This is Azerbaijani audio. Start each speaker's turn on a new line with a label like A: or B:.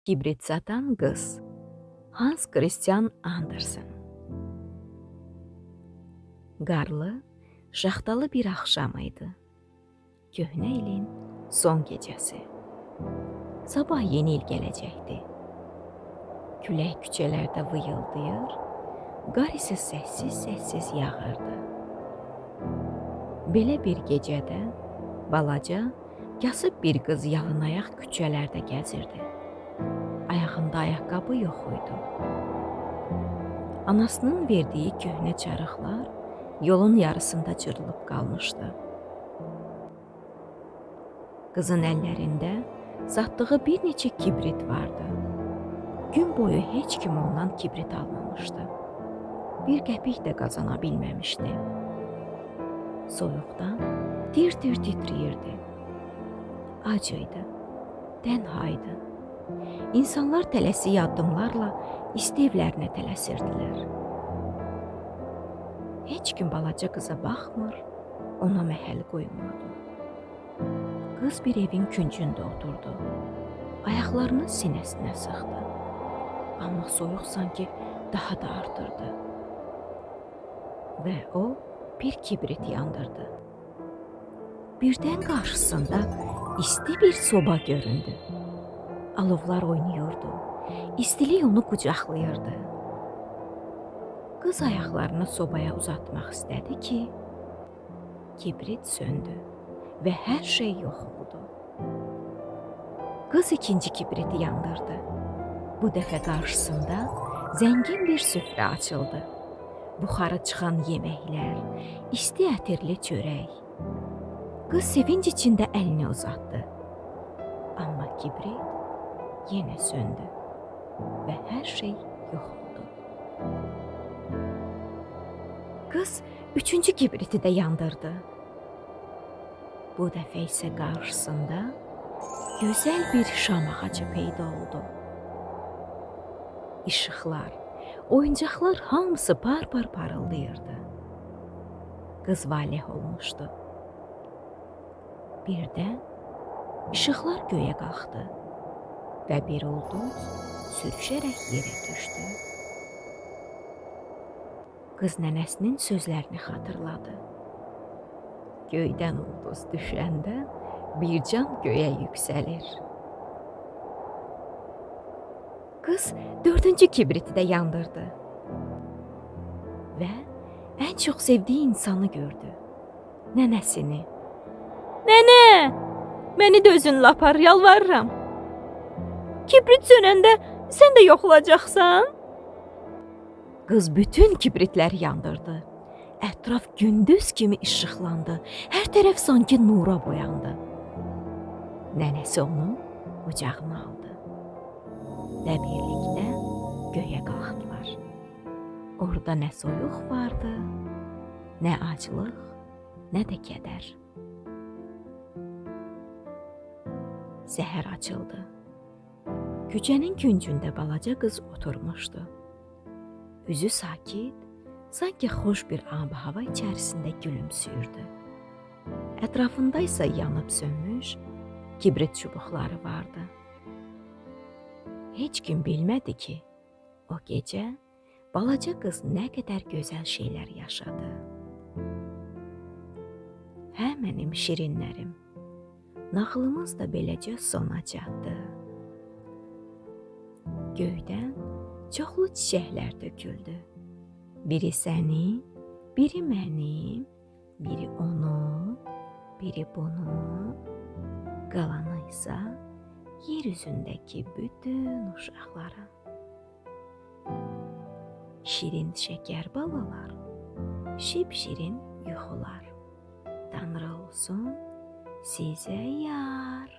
A: Kibrit satan qız. Hans Christian Andersen. Qarlı, şaxtalı bir axşam idi. Köhnə ilin son gecəsi. Sabah yeni il gələcəkdi. Külək küçələrdə vıyıldayır, qar isə səssiz-səssiz yağırdı. Belə bir gecədə balaca, kasıb bir qız yalınayaq küçələrdə gəzirdi. Ayağında ayaqqabı yox idi. Anasının verdiyi köhnə çarıqlar yolun yarısında cırılıb qalmışdı. Qızın əllərində satdığı bir neçə kibrit vardı. Gün boyu heç kim ondan kibrit almamışdı. Bir qəpik də qazana bilməmişdi. Soyuqdan tir-tir titrəyirdi. Ac idi, tənha idi. İnsanlar tələsik addımlarla isti evlərinə tələsirdilər. Heç kim balaca qıza baxmır, ona məhəl qoymurdu. Qız bir evin küncündə oturdu. Ayaqlarını sinəsinə sıxdı. Amma soyuq sanki daha da artırdı. Və o bir kibrit yandırdı. Birdən qarşısında isti bir soba göründü. Alovlar oynayırdı. İstilik onu qucaqlayırdı. Qız ayaqlarını sobaya uzatmaq istədi ki, kibrit söndü və hər şey yox oldu. Qız ikinci kibriti yandırdı. Bu dəfə qarşısında zəngin bir süfrə açıldı. Buxarı çıxan yeməklər, isti ətirli çörək. Qız sevinc içində əlini uzatdı. Amma kibrit yenə söndü və hər şey yox oldu. Qız üçüncü kibriti də yandırdı. Bu dəfə isə qarşısında gözəl bir şam ağacı peyda oldu. İşıqlar, oyuncaqlar hamısı par-par parıldayırdı. Qız valeh olmuşdu. Birdən işıqlar göyə qalxdı və bir ulduz sürüşərək yerə düşdü. Qız nənəsinin sözlərini xatırladı. Göydən ulduz düşəndə bir can göyə yüksəlir. Qız dördüncü kibriti də yandırdı və ən çox sevdiyi insanı gördü. Nənəsini. Nənə, məni də özünlə apar, yalvarıram. Kibrit sönəndə sən də yox olacaqsan. Qız bütün kibritləri yandırdı. Ətraf gündüz kimi işıqlandı. Hər tərəf sanki nura boyandı. Nənəsi onu qucağına aldı və birlikdə göyə qalxdılar. Orada nə soyuq vardı, nə aclıq, nə də kədər. Səhər açıldı. Küçənin küncündə balaca qız oturmuşdu. Üzü sakit, sanki xoş bir ab-hava içərisində gülümsüyürdü. Ətrafında isə yanıb sönmüş kibrit çubuqları vardı. Heç kim bilmədi ki, o gecə balaca qız nə qədər gözəl şeylər yaşadı. Hə, mənim şirinlərim, nağılımız da beləcə sona çatdı. Göydən çoxlu çiçəklər töküldü. Biri sənin, biri mənim, biri onun, biri bunun, qalanı isə yer üzündəki bütün uşaqların. Şirin şəkər balalar, şipşirin yuxular. Tanrı olsun sizə yar.